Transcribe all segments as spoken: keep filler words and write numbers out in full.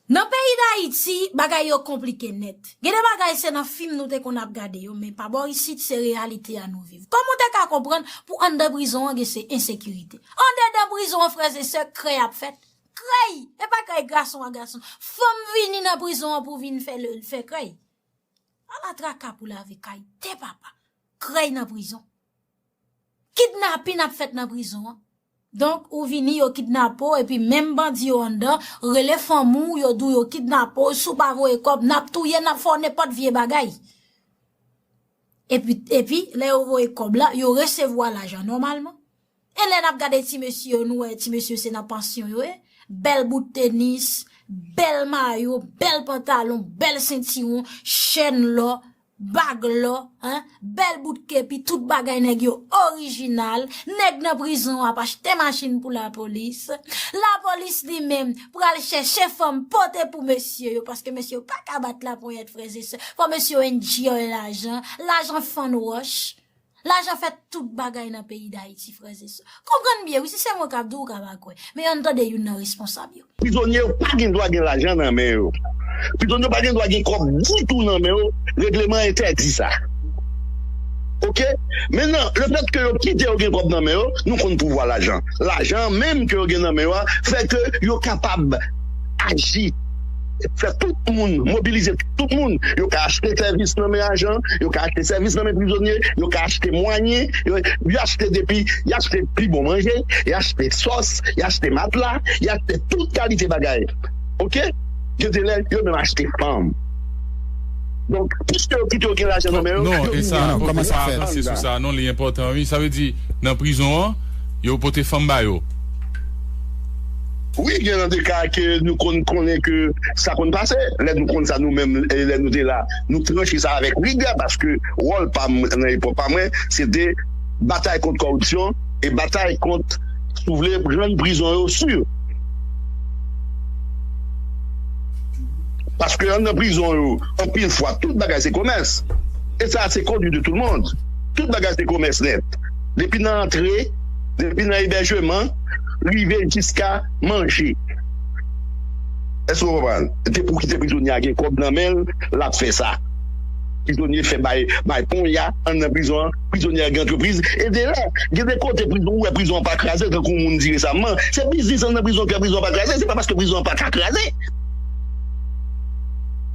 Nan peyi Dayiti, bagay yo konplike nèt. Gen de bagay se nan fim nou te konn ap gade yo, men pa bò isit se reyalite a nou viv. Kòman w te ka konprann pou anndan prizon an gen se ensekirite? Andedan prizon an, frè e sè, krèy ap fèt. Krèy! E pa krèy gason a gason. Fanm vini nan prizon an pou vin fè, fè krèy. Ala traka pou lave kay tè papa. Krèy nan prizon. Kidnapin ap fèt nan prizon an. Donk, ou vini, yo kidnape w, epi menm bandi yo anndan, rele fanmi w, yo di w yo kidnape w, si w pa voye kòb, n ap touye, n ap fè w nenpòt vye bagay. Epi, epi, lè yo voye kòb la, yo resevwa lajan nòmalman. E lè n ap gade ti mesye yo, nou wè ti mesye se nan pansyon yo ye. Bèl bout tenis, bèl mayo, bèl pantalon, bèl sentiwon, chèn lò, bag lò, en, bèl bout kepi, tout bagay nèg yo orijinal. Nèg nan prizon ap achte machin pou lapolis. Lapolis li menm pral chèche fanm pote pou mesye yo, paske mesye yo pa ka bat laponyèt, frè e sè. Fò mesye yo enjoy lajan, lajan fann wòch. Lajan fè tout bagay nan peyi Dayiti, frè e sè. Konprann byen, wi, si se mwen k ap di w, ou ka pa kwè. Men ann tande youn nan responsab yo. Prizonye yo pa gen dwa gen lajan nan men yo. Prizonye yo pa gen dwa gen kòb ditou nan men yo. Regleman entèdi sa. Oke? Mentnan, lefètke yo kite yo gen kòb nan men yo, nou konn pouvwa lajan. Lajan an menm ke yo gen nan men yo a, fè ke yo kapab aji. Fè tout moun, mobilize tout moun. Yo ka achte sèvis nan men ajan, yo ka achte sèvis nan men prizonye, yo ka achte mwayen, yo, yo achte depi, y achte pi bon manje, y achte sòs, y achte matla, y achte tout kalite bagay. Oke? Gen de lè, yo menm achte fanm. Donk, piske yo kite yo gen lajan nan men yo, non, yo e vin sa, non, ok, kòman sa pa fèt? Avanse sou sa, non, li enpòtan, wi. Sa vle di, nan prizon an, yo pote fanm ba yo. Wi, gen nan de ka ke nou konn konnen ke sa konn pase. Lè nou konn sa nou menm, e lè nou te la, nou tranche sa avèk rigè, paske wòl pa m nan epòk pa mwen, se te batay kont kòripsyon e batay kont, si w vle, rann prizon yo si. Paske anndan prizon yo, anpil fwa, tout bagay se komès. E sa, se connu de tout le monde. Tout bagay se komès nèt. Depi nan antre, depi nan ebèjman, rive jiska manje. Èske w konprann? Depi w kite prizonye a gen kòb nan men l, l ap fè sa. Prizonye fè bay, bay ponya anndan prizon an, prizonye a gen antrepriz. E de lè, gen de kote prizon, ou wè prizon an pa kraze, tankou moun di resaman, se biznis anndan prizon ki fè prizon an pa kraze, se pa paske prizon an pa ka kraze.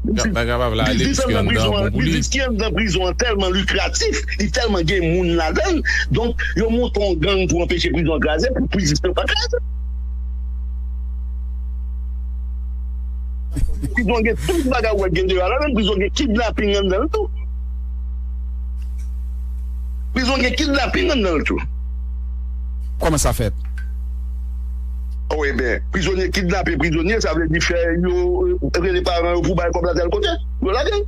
Sa pa kapab la ale, biznis anndan prizon an, biznis ki anndan prizon an tèlman likratif, li tèlman gen moun ladan l, donk yo monte yon gang pou anpeche prizon an kraze, pou biznis yo pa kraze. Prizon gen tout bagay ou wè gen deyò a ladan l, prizon gen kidnaping anndan l tou. Prizon gen kidnaping anndan l tou. Kòman sa fèt? O, ebyen, prizonye kidnape prizonye, sa vle di fè yo, e, rele paran yo pou bay kòb la tèl kote. Yo lage l.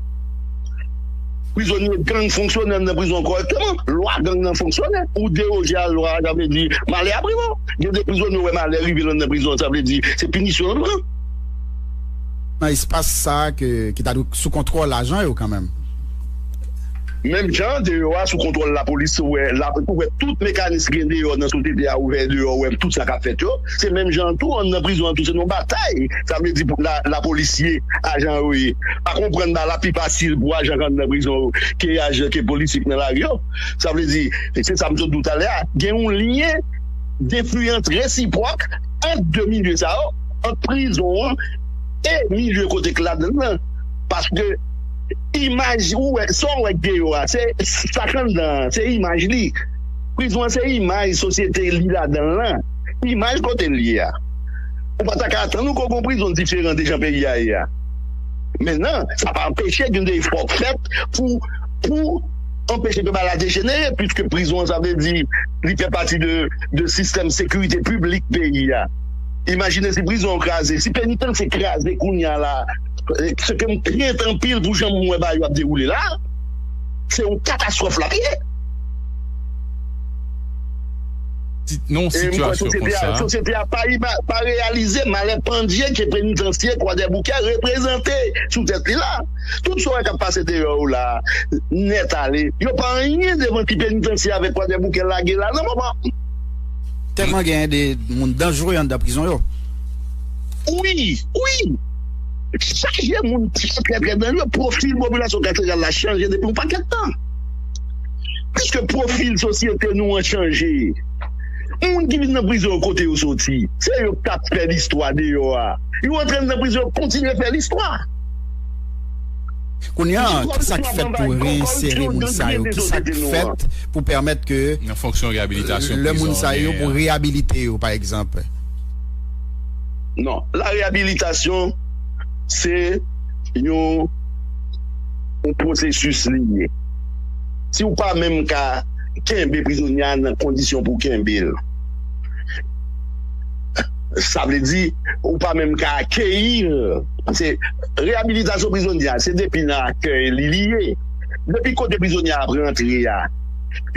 Prizonye gang fonksyone anndan prizon kòrèkteman. Lwa gang nan fonksyone. Ou deroje a lwa, sa vle di malè ap rive w. Gen de prizonye ou wè malè rive l anndan prizon, sa vle di se pinisyon yo pran. Nan espas sa a ke, ki ta dwe sou kontwòl ajan yo kanmenm. Menm jan deyò a sou kontwòl lapolis, ou wè, la, ou wè tout mekanis gen deyò nan sosyete a ouvè deyò, ou wè tout sa k ap fèt yo. Se menm jan tou, anndan prizon an tou, se yon batay. Sa vle di pou la, lapolis ye, ajan yo ye. Pa konprann ba la pi fasil pou ajan k anndan prizon yo ke ajan ke polis ki nan lari yo. Sa vle di, e se sa m sot di w talè a, gen yon lyen denfliyans resipwòk ant de milye sa yo, ant prizon an e milye kote k ladan l lan. Paske imaj ou wè, sa w wè k deyò a, se sa k anndan an, se imaj li. Prizon an se imaj sosyete li ladan l lan, imaj kote l ye a. Ou pa ta ka atann ou ke w gen yon prizon diferan de jan peyi a ye a. Mentnan, sa pa anpeche gen de efò k fèt pou, pou anpeche ke bagay la dejenere, piske prizon an, sa vle di, li fè pati de, de sistèm sekirite piblik peyi a. Imajine si prizon an kraze, si penitansye kraze kounye a la, se ke m krent anpil pou jan m wè bagay yo ap dewoule la, se yon katastwòf l ap ye. Ti- Non, E m kwè sitiyasyon sosyete a, konsa. Sosyete a pa, ima- pa reyalize malè pandye ke penitansye Kwadèboukè reprezante sou tèt li la. Tout sa w wè k ap pase deyò yo la, nèt ale, yo pa anyen devan ti penitansye avèk Kwadèboukè lage la nan moman. Tèlman gen de moun danjere anndan prizon yo. Wi, wi. Chaje moun trè, trè, trè danjere. Pwofil popilasyon Kastèl la chanje depi yon pakèt tan. Piske pwofil sosyete nou an chanje. Moun ki vin nan prizon yo kote yo soti, se yo k t ap fè listwa deyò a. Yo antre nan prizon yo kontinye fè listwa. Kounye a, kisa k fèt pou reinsere moun sa yo? Kisa k fèt pou pèmèt ke Nan fonksyon reyabilitasyon lè moun prizon sa yo gen pou an. Reyabilite yo, pa egzanp? Non, la reyabilitasyon se yon, yon pwosesis li ye. Si w pa menm ka kenbe prizonye a nan kondisyon pou kenbe l, sa vle di ou pa menm ka akeyi l. Se reyabilitasyon prizonye a, se depi nan akèy li li ye. Depi kote prizonye a ap rantre a,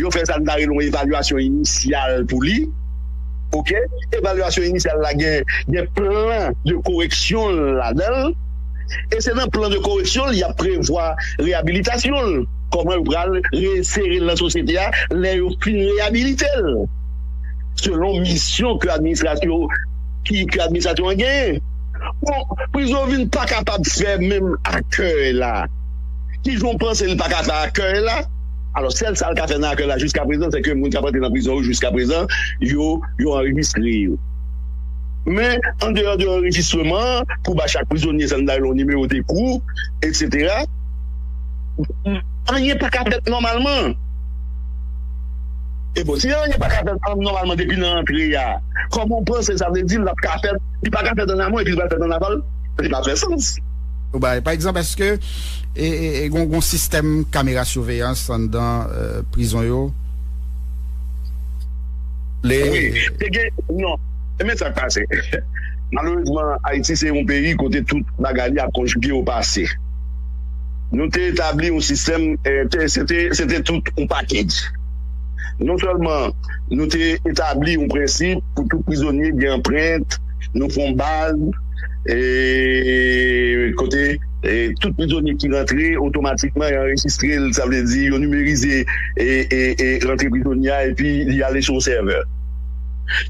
yo fè sa n ta rele yon evalyasyon inisyal pou li. Oke? Evalyasyon inisyal la gen, gen plan de koreksyon ladan l. E se nan plan de koreksyon l y ap prevwa reyabilitasyon l. Kòman yo pral reinsere l nan sosyete a lè yo fin reyabilite l. Selon misyon ke administrasyon ki ke administrasyon an genyen. Bon, prizon vin pa kapab fè menm akèy la. Kijan w panse li pa ka fè akèy la? Alò, sèl sa l ka fè nan akèy la jiska prezan, se ke moun k ap antre nan prizon yo jiska prezan, yo, yo anrejistre yo. Men, andeyò de anrejistreman an, pou ba chak prizonye sa n ta rele yon nimewo de kou, etsetera, anyen pa ka fèt nòmalman. E bon, si anyen pa ka fèt nòmalman depi nan antre a, kòman w panse sa vle di l ap ka fèt, li pa ka fèt an amon epi li pral fèt an aval? Li pa fè sans. Ou bay, pa egzanp, èske e, e, e, gon, gon sistèm kamera siveyans anndan euh, prizon yo? Le, Wi, te gen, non, men sa k pase. Malerezman, Ayiti se yon peyi kote tout bagay li ap konjige o pase. Nou te etabli yon sistèm, eh, te- se te, se te tout yon package. Non sèlman nou te etabli yon prensip pou tout prizonye gen anprent, nou fè yon baz, e, kote e, tout prizonye ki rantre, otomatikman yo anrejistre l, sa vle di yo nimerize e, e, e, rantre prizonye a epi li ale sou yon sèvè.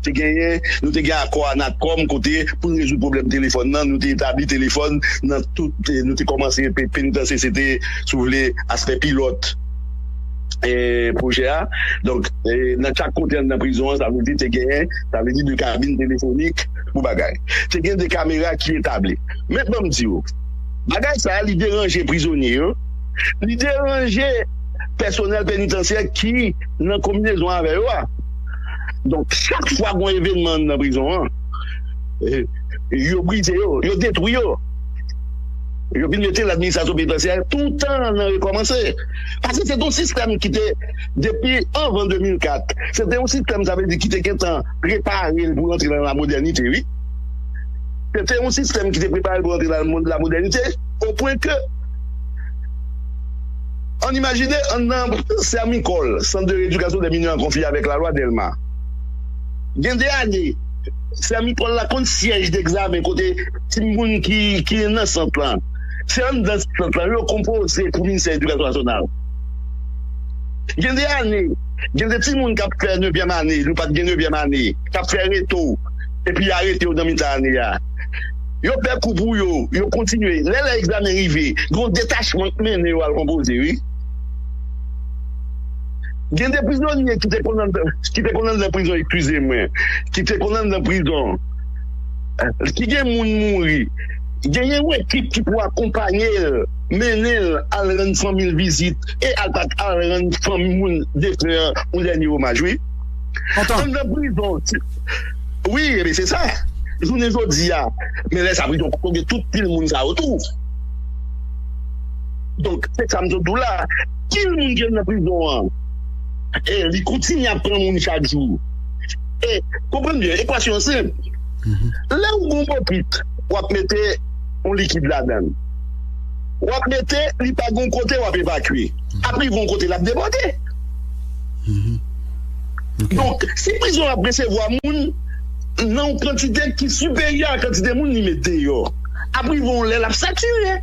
Te genyen, nou te gen akò a Natcom kote pou n rezoud pwoblèm telefòn nan, nou te etabli telefòn nan tout, e, nou te kòmanse pe- penitansye, se te, si w vle, aspè pilòt e, pwojè a. Donk, e, nan chak kote anndan prizon an, sa vle di te genyen, sa vle di de kabin telefonik pou bagay. Te gen de kamera ki etabli. Men ban m di w, bagay sa a, li deranje prizonye yo, li deranje pèsonèl penitansyè ki nan konbinezon avè yo a. Donk, chak fwa gen yon evènman anndan prizon an, e, yo brize yo, yo detwi yo. Yo vin mete ladministrasyon penitansyè toutan nan rekòmanse. Paske se te yon sistèm ki te, depi anvan de mil kat, se te yon sistèm, sa vle di, ki te gentan prepare l pou rantre nan lamodènite, wi. Se te yon sistèm ki te prepare l pou rantre nan mo- lamodènite, o pwen ke, ann imajine, anndan Sèmikòl, Sant de Redikasyon dè Minè an Konfli avèk Lalwa Dèlma. Gen de ane, Sèmikòl la konn syèj degzamen kote timoun ki, ki nan sant lan. Se anndan sant lan yo konpoze pou Ministè Edikasyon Nasyonal. Gen de ane, gen de timoun k ap fè nevyèm ane, nou pa t gen nevyèm ane, k ap fè reto, epi y arete yo nan mitan ane a. Yo fè kou pou yo, yo kontinye. Lè lè egzamen rive, gen yon detachman k mennen yo al konpoze, wi. Gen de prizonye ki te konn anndan, ki te konn anndan prizon, eskize mwen, ki te konn anndan prizon, ki gen moun mouri, genyen yon ekip ki pou akonpaye l, mennen l al rann fanmi l vizit, e al pa al rann fanmi moun defen an yon dènye omaj, wi. Anndan prizon, wi, ebyen se sa. Jounen jodi a, men lè sa prizon poko gen tout pil moun sa yo tou. Donk, se sa m sot di w la. Pil moun ki nan prizon an, e li kontinye ap pran moun chak jou. E, konprann byen, ekwasyon an senp. Lè ou gen yon bokit, w ap mete yon likid ladan l. W ap mete, li pa gen yon kote w ap evakye. Ap rive yon kote, l ap debòde. Donk, si prizon an ap resevwa moun nan yon kantite ki siperyè a kantite moun li met deyò, ap rive yon lè l ap satire.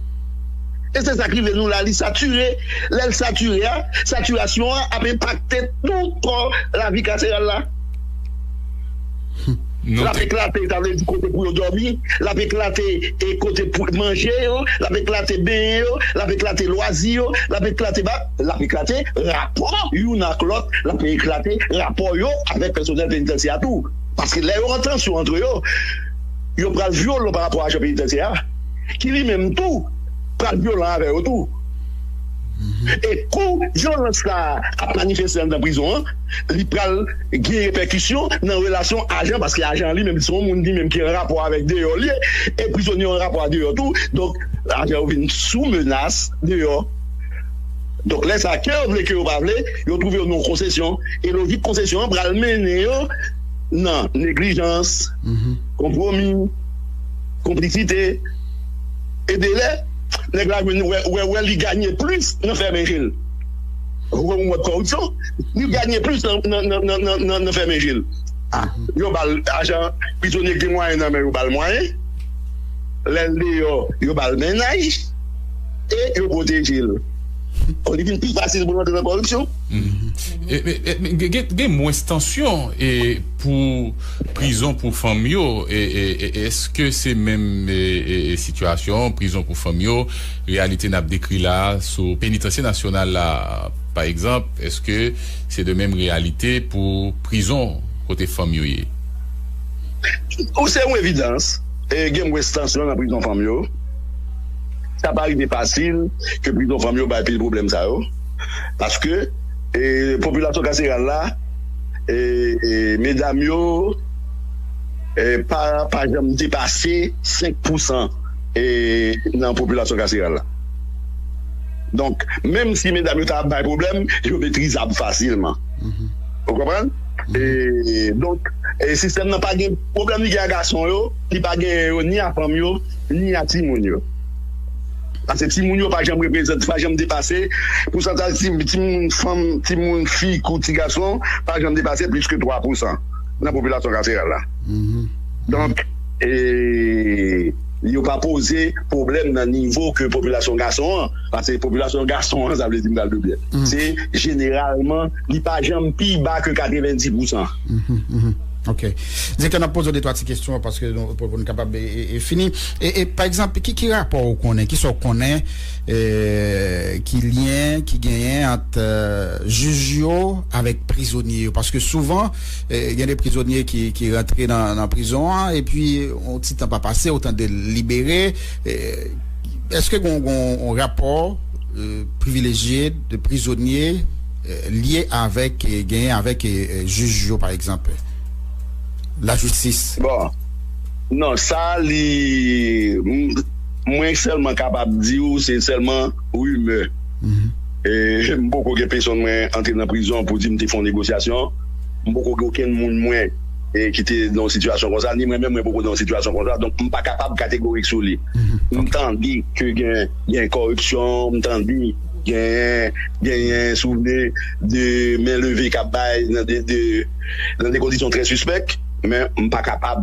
E se sa k rive nou la, li satire. Lè l satire a, satirasyon an ap enpakte tout kò lavi kaseral la. L ap eklate, sa vle di kote pou yo dòmi, l ap eklate e kote pou manje yo, l ap eklate benyen yo, l ap eklate lwazi yo, l ap eklate ba, l ap eklate rapò youn ak lòt, l ap eklate rapò yo avèk pèsonèl penitansye a tou. Paske lè yo an tansyon antre yo, yo pral vyole pa rapò a ajan penitansye a, ki li menm tou pral vyolan avè yo tou. E kou vyolans la ap manifeste anndan prizon an, li pral gen repèkisyon nan relasyon ajan, paske ajan an li menm se yon moun li menm ki an rapò avèk deyò li, e prizonye an rapò a deyò tou. Donk, ajan yo vin sou menas deyò. Donk, lè sa, ke yo vle, ke yo pa vle, yo twouve yo nan konsesyon, e lojik konsesyon an pral mennen yo nan neglijans, konpwomi, konplisite, e delè, nèg la jwenn wè, wè, wè li ganye plis nan fèmen je l. Ou wè yon mòd kòripsyon, li ganye plis nan, nan, nan, nan, nan, nan, nan fèmen je l. Ah, yo ba l ajan, prizonye gen mwayen nan men yo, ba l mwayen. Lè l deyò, yo ba l mennaj, e yo pwoteje l. Kon li vin pi fasil pou l antre nan kòripsyon. E, men, e, men, gen, gen, gen mwens tansyon e pou prizon pou fanm yo, e, e, e, èske se menm e, e, e, sitiyasyon, prizon pou fanm yo, reyalite n ap dekri la sou penitansye nasyonal la, pa egzanp, èske se de menm reyalite pou prizon kote fanm yo ye? Ou se yon evidans, e, gen mwens tansyon nan prizon fanm yo. Sa pa rive fasil ke prizon fanm yo bay pil pwoblèm sa yo. Paske, e, popilasyon kaseral la, e, e, medam yo, e, pa, pa janm depase senk pousan, e, nan popilasyon kaseral la. Donk, menm si medam yo ta ap bay pwoblèm, yo metrizab fasilman. Ou konprann? E, donk, e, sistèm nan pa gen pwoblèm li gen a gason yo, li pa gen yo ni a fanm yo, ni a timoun yo. Paske timoun yo pa janm reprezante, pa janm depase, pousantaj ti, timoun fanm, timoun fi kou ti gason, pa janm depase plis ke twa pousan nan popilasyon kaseral la. Donk, e, yo pa poze pwoblèm nan nivo ke popilasyon gason an, paske popilasyon gason an, sa vle di m pral tou byen. Se jeneralman, li pa janm pi ba ke katrevenndis pousan. Ok. Direktè, n ap poze w de twa ti kesyon paske nou, pou, pou nou kapab e, e, e fini. E, e pa egzanp, ki, ki rapò ou konnen, ki sa w konnen, e, ki lyen ki genyen ant, e, jij yo avèk prizonye yo? Paske souvan, e, gen de prizonye ki, ki rantre nan, nan prizon an, epi yon ti tan pa pase, ou tande l libere. E, èske gen, gen yon rapò, e, privilejye de prizonye, e, lye avèk, e, genyen avèk, e, e, jij yo, pa egzanp? Lajistis. Bon, non, sa li, m- mwen sèlman kapab di w, se sèlman rimè. E, m poko gen peson mwen antre nan prizon pou di m te fè yon negosyasyon. M poko gen okenn moun mwen, e, ki te nan yon sitiyasyon konsa, ni mwen menm mwen poko nan yon sitiyasyon konsa, donk m pa kapab kategorik sou li. M tande ke gen, gen kòripsyon, m tande gen, genyen souvni de men leve k ap bay nan de, de, nan de kondisyon trè sispèk, men m pa kapab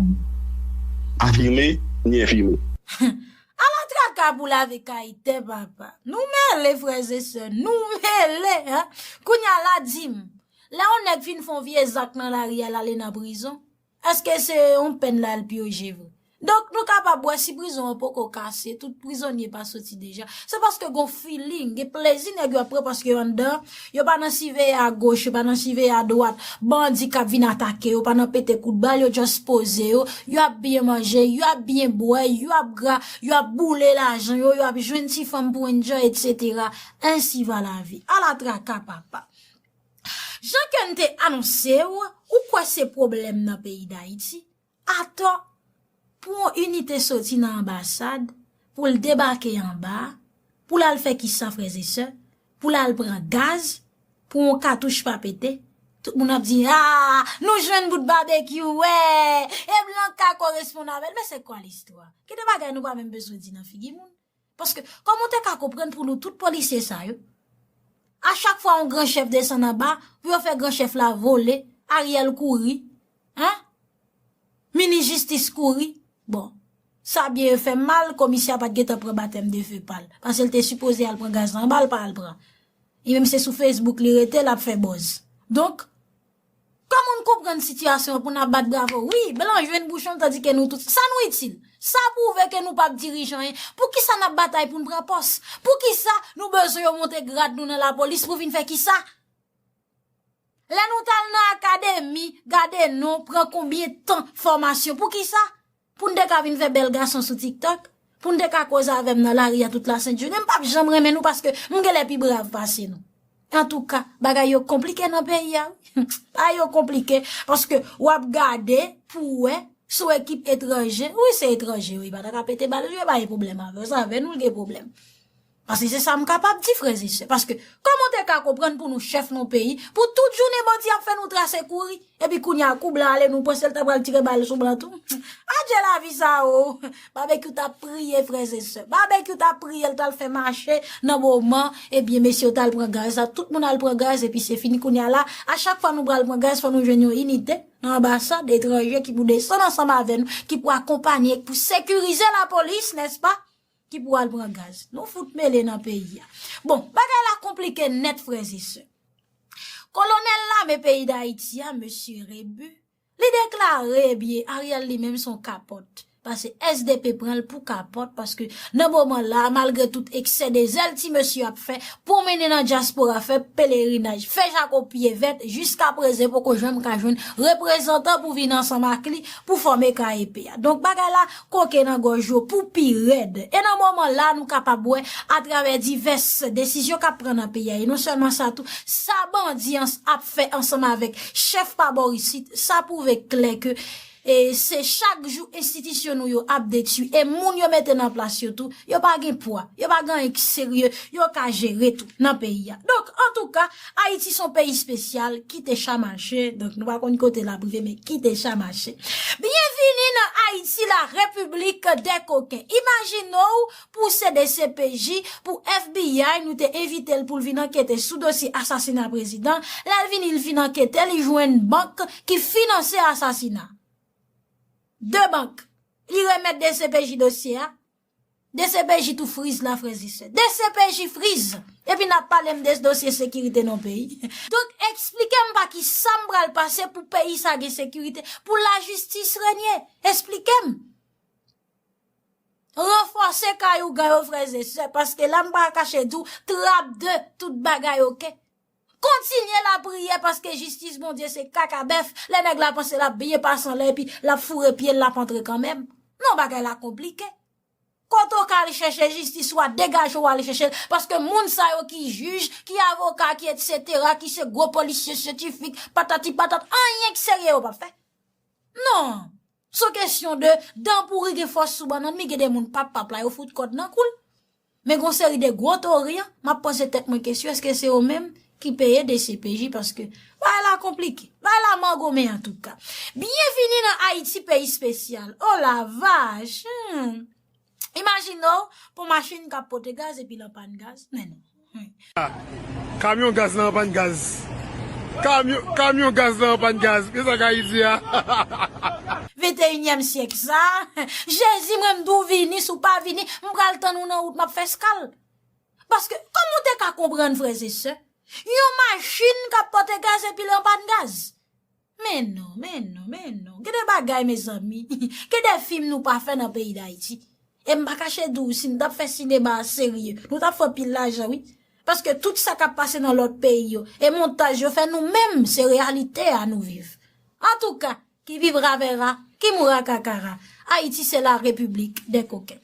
afime ni enfime. Ala traka pou lave kay tè papa. Nou mele frè e sè, nou mele, en. Kounye a la di m, lè yon nèg fin fè yon vye zak nan lari a, l ale nan prizon, èske se yon pèn l al pyoje vre? Donk, nou kapab wè si prizon an poko kase, tout prizonye pa soti deja. Se paske gon feeling, gen plezi nèg yo ap pran paske yo anndan, yo pa nan siveye agoch, yo pa nan siveye adwat. Bandi k ap vin atake yo, pa nan pete kout bal, yo just poze yo, yo ap byen manje, yo ap byen bwè, yo ap gra, yo ap boule lajan yo, yo ap jwenn ti fanm pou enjoy, etsetera. Ainsi va la vie. Ala traka papa. Jan ke n te anonse w, ou kwè se pwoblèm nan peyi Dayiti? Atò, pou yon inite soti nan anbasad, pou l debake anba a, pou l al fè kisa frè e sè, pou l al pran gaz, pou yon katouch pa pete, Tout moun ap di, ah, nou jwenn bout babekyou, wè, e blan ka koresponn avè l. Men se kwa listwa? Gen de bagay nou pa menm bezwen di nan figi moun. Paske, kòman w te ka konprann pou nou tout polisye sa yo? A chak fwa yon gran chèf desann anba, pou yo fè gran chèf la vole, Ariel kouri, hein? Minis jistis kouri. Bon, sa byen fè m mal, komisè a pa t gentan pran batèm de fe pa l. Paske l te sipoze al pran gaz la anba, l pa al pran. Li menm se sou Facebook li rete, l ap fè buzz. Donk, kòman n konprann sitiyasyon an pou n ap bat bravo? Wi, blan jwenn bouchon tandike nou tout. Sa nou itil? Sa pwouve ke nou p ap dirije anyen. Poukisa n ap batay pou n pran pòs? Poukisa nou bezwen yo monte grad nou nan lapolis pou vin fè kisa? Lè nou t al nan akademi, gade non, pran konbyen tan fòmasyon? Poukisa? Pou n te ka vin fè bèl gason sou TikTok? Pou n te ka koze avè m nan lari a tout lasent jounen? M p ap janm renmen nou paske m genlè pi brav pase nou. Antouka, bagay yo konplike nan peyi a, wi. Bagay yo konplike, paske w ap gade pou w wè sou ekip etranje. Wi, se etranje, wi, pa ta ka pete bal, yo pa gen pwoblèm avè w, se avè nou l gen pwoblèm. Paske se sa m kapab di, frè e sè. Paske, kòman w te ka konprann pou nou chèf nan peyi, pou tout jounen bandi ap fè nou trase kouri? Epi kounye a, kou blan ale, nou panse l ta pral tire bal sou blan tou. Adje lavi sa o! Babekyou t ap priye, frè e sè. Babekyou t ap priye, l t al fè mache nan moman, ebyen, mesye yo t al pran gaz la. Tout moun al pran gaz, epi se fini kounye a la. A chak fwa nou pral pran gaz, fò nou jwenn yon inite nan anbasad etranje ki pou desann ansanm avè nou, ki pou akonpanye, ki pou sekirize lapolis, nèspa? Ki pou al pran gaz. Nou fout mele nan peyi a. Bon, bagay la konplike nèt, frè e sè. Kolonèl lame peyi Dayiti a, mesye Rebu, li deklare, ebyen, Ariel li menm se yon kapòt. Paske S D P pran l pou kapòt, paske nan moman la, malgre tout eksè de zèl ti mesye ap fè, pwomennen nan dyaspora, fè pelerinaj, fè jako pye vèt, jiskaprezan poko janm ka jwenn reprezantan pou vin ansanm ak li pou fòme K E P a. Donk, bagay la koke nan gòj yo pou pi rèd. E nan moman la, nou kapab wè, atravè divès desizyon k ap pran nan peyi a, e non sèlman sa tou, sa bandi an ap fè ansanm avèk chèf pa bò isit, sa pwouve klè ke, e se chak jou enstitisyon nou yo ap detwi, e moun yo mete nan plas yo tou, yo pa gen pwa, yo pa gen anyen ki serye, yo ka jere tou nan peyi a. Donk, antouka, Ayiti se yon peyi espesyal, kite cha mache, donk nou pa konn kote l ap rive, men kite cha mache. Byenvini nan Ayiti, la République des coquins. Imajine w pou se D C P J, pou F B I, nou te envite l pou l vin ankete sou dosye asasina prezidan. Lè l vini, l fin ankete, li jwenn bank ki finanse asasina. De bank. Li remèt D C P J dosye a. D C P J tou friz la, frè e sè. D C P J friz. Epi n ap pale m de dosye sekirite nan peyi. Donk, eksplike m pa ki sa m pral pase pou peyi sa gen sekirite, pou lajistis renye. Eksplike m. Ranfòse kay ougan yo, frè e sè, paske la m pa kache di w, trap de tout bagay oke. Kontinye lapriyè, paske jistis Bondye se kaka bèf. Lè nèg la panse l ap byen pase anlè, epi l ap foure pye l, l ap antre kanmenm. Non, bagay la konplike. Kote w ka al chèche jistis, w a degaje w al chèche l, paske moun sa yo ki jij, ki avoka, ki etsetera, ki se gwo polisye syantifik, patati patat, anyen k serye yo p ap fè. Non. Se yon kesyon de dan pouri gen fòs sou bannann, men gen de moun pap pap la, yo fout kòd nan kou l. Men gon seri de gwo tori an, m ap poze tèt mwen kesyon, èske se yo menm ki peye D C P J, paske bagay la konplike. Bagay la mango, men antouka. Byenvini nan Ayiti, peyi espesyal. O la vach! Hmm. Imajine w pou machin k ap pote gaz epi l an pàn gaz. Men non. Hmm. Kamyon gaz la an pàn gaz. Kamyon, kamyon gaz la an pàn gaz. Men sa k Ayiti a. Venteyinyèm syèk sa. Jezi, mwen m di w vini, si w pa vini, m pral tann ou nan wout, m ap fè eskal. Paske, kòman w te ka konprann, frè e sè? Yon machin k ap pote gaz epi l an pàn gaz. Men non, men non, men non. Gen de bagay, mezanmi. Gen de fim nou pa fè nan peyi Dayiti. E m pa kache di w, si n t ap fè sinema a serye, nou t ap fè anpil lajan, wi. Paske tout sa k ap pase nan lòt peyi yo, e montaj yo fè, nou menm, se reyalite a nou viv. Antouka, qui vivra verra, qui mourra kakara. Ayiti, se la République des coquins.